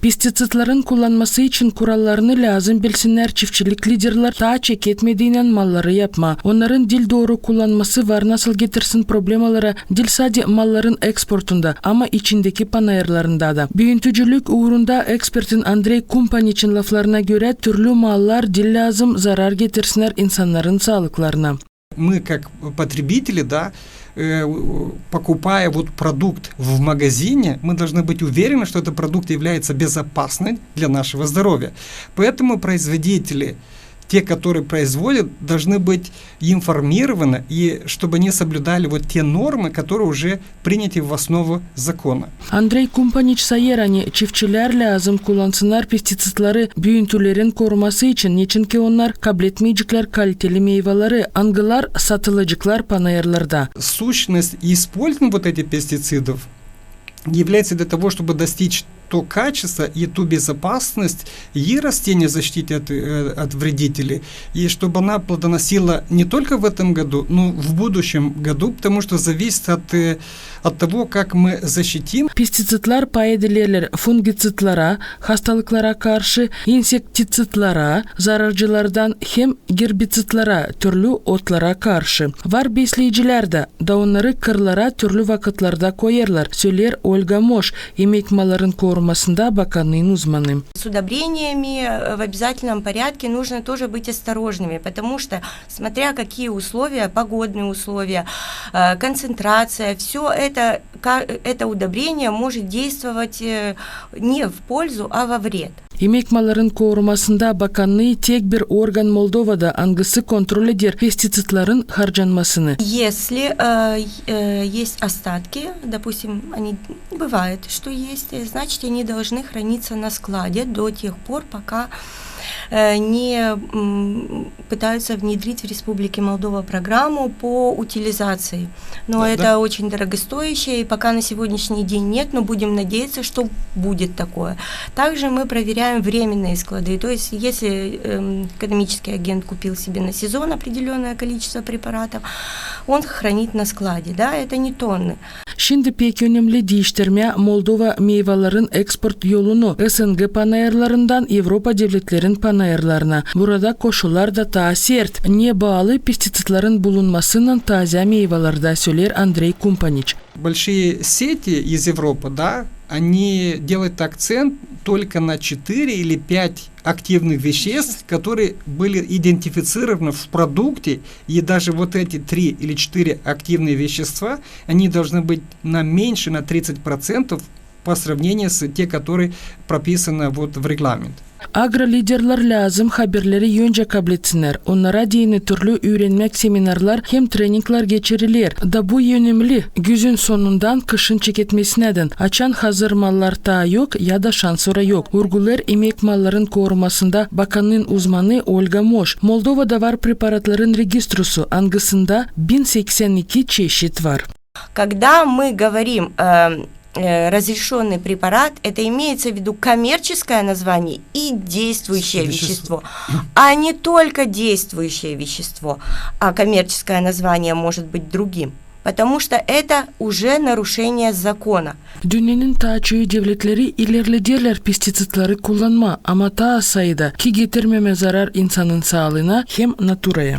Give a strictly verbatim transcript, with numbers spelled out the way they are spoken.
Pestiţidların kullanması için kurallarını lääzım bilsinnär çiftçilik liderleri, taa çeketmediynän malları yapmaa. Onnarın diil dooru kullanması var nasıl getirsin problemaları diil sade malların eksportunda, ama içindeki panaerlarında da. Büüntücülük uurunda ekspertin Andrey Kumpaniçin laflarına görä, türlü mallar diil lääzım zarar getirsinnär insannarın saalıklarına. Мы, как потребители, да, э, у-, покупая вот продукт в магазине, мы должны быть уверены, что этот продукт является безопасным для нашего здоровья. Поэтому производители, те, которые производят, должны быть информированы, и чтобы они соблюдали вот те нормы, которые уже приняты в основу закона. Andrey Kumpaniç sayêr, ani çiftçilär lääzım kullansınnar pestiţidları büüntülerin koruması için, neçinki onnar kabletmeyceklär kaliteli meyvaları, angılar satılaceklar panaerlarda. Сущность использования вот этих пестицидов является для того, чтобы достичь то качество и ту безопасность, и растение защитить от, э, от вредителей, и чтобы она плодоносила не только в этом году, но в будущем году, потому что зависит от, э, от того, как мы защитим. Pestiţidlar pay edilerlär fungiţidlara, hastalıklara karşı, insektiţidlara, zararcılardan hem gerbiţidlara, türlü otlara karşı. Var besleyicilär dä, da onnarı kırlara türlü vakıtlarda koyêrlar, söleer Olga Moş, imek malların korumasında bakannıın uzmanı. С удобрениями, э, в обязательном порядке нужно тоже быть осторожными, потому что, смотря какие условия, погодные условия, э, концентрация, всё это, ка-, это удобрение может действовать, э, не в пользу, а во вред. İmek malların korumasında bakannıı tek bir organ Moldovada, angısı kontrol eder pestiţidların harcanmasını. Если, э, э, есть остатки, допустим, они, бывает, что есть, э, значит, они должны храниться на складе до тех пор, пока, э, не, м, пытаются внедрить в Республике Молдова программу по утилизации. Но это очень дорогостоящее, и пока на сегодняшний день нет, но будем надеяться, что будет такое. Также мы проверяем временные склады. То есть, если, эм, экономический агент купил себе на сезон определённое количество препаратов, он хранит на складе, да, это не тонны. Şindi pek önemli diiştirmää Moldova meyvaların eksport yolunu S N G panaerlarından Evropa devletlerin panaerlarına. Burada koşullar da taa sert, ne baalı pestiţidların bulunmasınnan taazä meyvalarda, söleer Andrey Kumpaniç. Большие сети из Европы, да, они делают акцент только на четыре или пять активных веществ, которые были идентифицированы в продукте, и даже вот эти три или четыре активные вещества, они должны быть на меньше на тридцать процентов по сравнению с те, которые прописаны вот в регламент. Agroliderlär lääzım haberleri öncä kabletsinnär. Onnara deyni türlü üürenmäk seminarlar hem treninglar geçiriler. Da bu önemli, güzün sonundan kışın çeketmesinädän, açan hazır mallar taa yok ya da şansora yok, urgulêêr imek malların korumasında bakannıın uzmanı Olga Moş. Moldovada var preparatların registrusu, angısında bin seksän iki çeşit var. Когда мы говорим, э, э, разрешённый препарат, это имеется в виду коммерческое название и действующее вещество, а не только действующее вещество, а коммерческое название может быть другим, потому что это уже нарушение закона. Dünnenin taa çoyu devletleri ilerlederlär pestiţidları kullanmaa, ama taa az sayıda, ki getirmemää zarar insanın saalıına hem naturaya.